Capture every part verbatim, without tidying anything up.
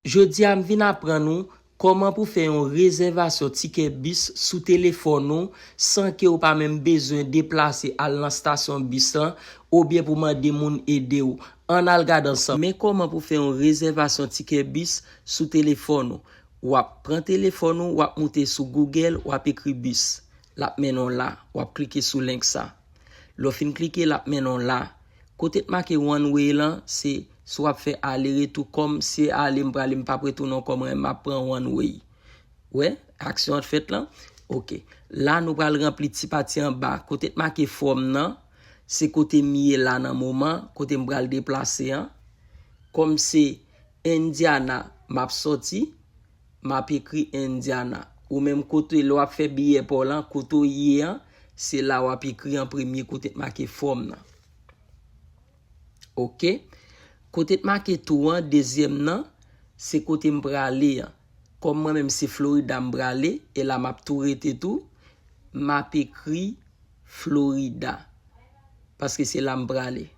Jodi a m vin aprann ou kòman pou fè yon rezèvasyon tikè bis sou telefòn ou san ke w pa menm bezwen deplase al nan stasyon bis lan oubyen pou mande moun ede w. Ann al gade ansanm. Men kòman pou fè yon rezèvasyon tikè bis sou telefòn ou. W ap pran telefòn ou, w ap moute sou Google, w ap ekri bis. L ap mennen w la. W ap klike sou link sa. Lè w fin klike, l ap mennen w la. Kote t make one way lan, se si w ap fè ale retou, kòm se ale m prale, m p ap retounen ankò, mwen m ap pran one way. Wè, aksyon an t fèt lan. Oke. La, nou pral ranpli ti pati anba. Kote t make from nan, se kote m ye la nan moman, kote m pral deplase an. Kòm se Indiana, m ap sòti, m ap ekri Indiana. Ou menm kote lè w ap fè biyè pa w lan, kote w ye an, se la w ap ekri an premye kote t make from nan. Oke. Kote t make to an, dezyèm nan, se kote m prale an. Kòm mwen menm se Florida m prale, e la m ap tou rete tou, m ap ekri Florida. Paske se la m prale.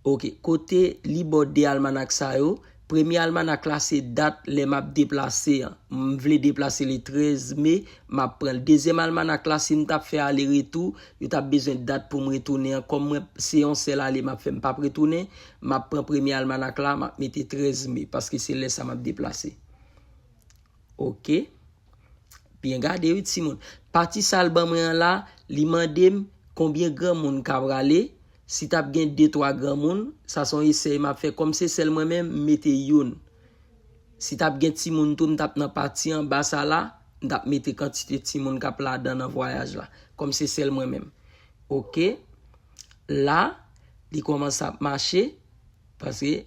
Oke, kote li bò de almanak sa yo, premye almanak la se dat lè m ap deplase an. M vle deplase le trèz me, m ap pran l. Dezyèm almanak la, si m t ap fè ale retou, yo t ap bezwen dat pou m retounen an. Kòm mwen, se yon sèl ale m ap fè, m p ap retounen, m ap pran premye almanak la, m ap mete trèz me, paske se lè sa m ap deplase. Oke. Byen gade wi timoun. Pati sa l ban mwen an la, li mande m konbyen granmoun ka prale. Si t ap gen de twa granmoun, sa se yon esèy m ap fè. Kòm se sèl mwen menm, m mete youn. Si t ap gen timoun tou, m t ap nan pati anba sa la, m t ap mete kantite timoun k ap ladan nan vwayaj la. Kòm se sèl mwen menm. Oke. La, li kòmanse ap mache, paske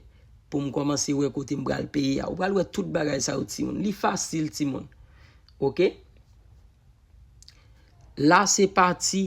pou m kòmanse wè kote m pral peye a. Ou pral wè tout bagay sa yo, timoun. Li fasil, timoun. Oke? La, se pati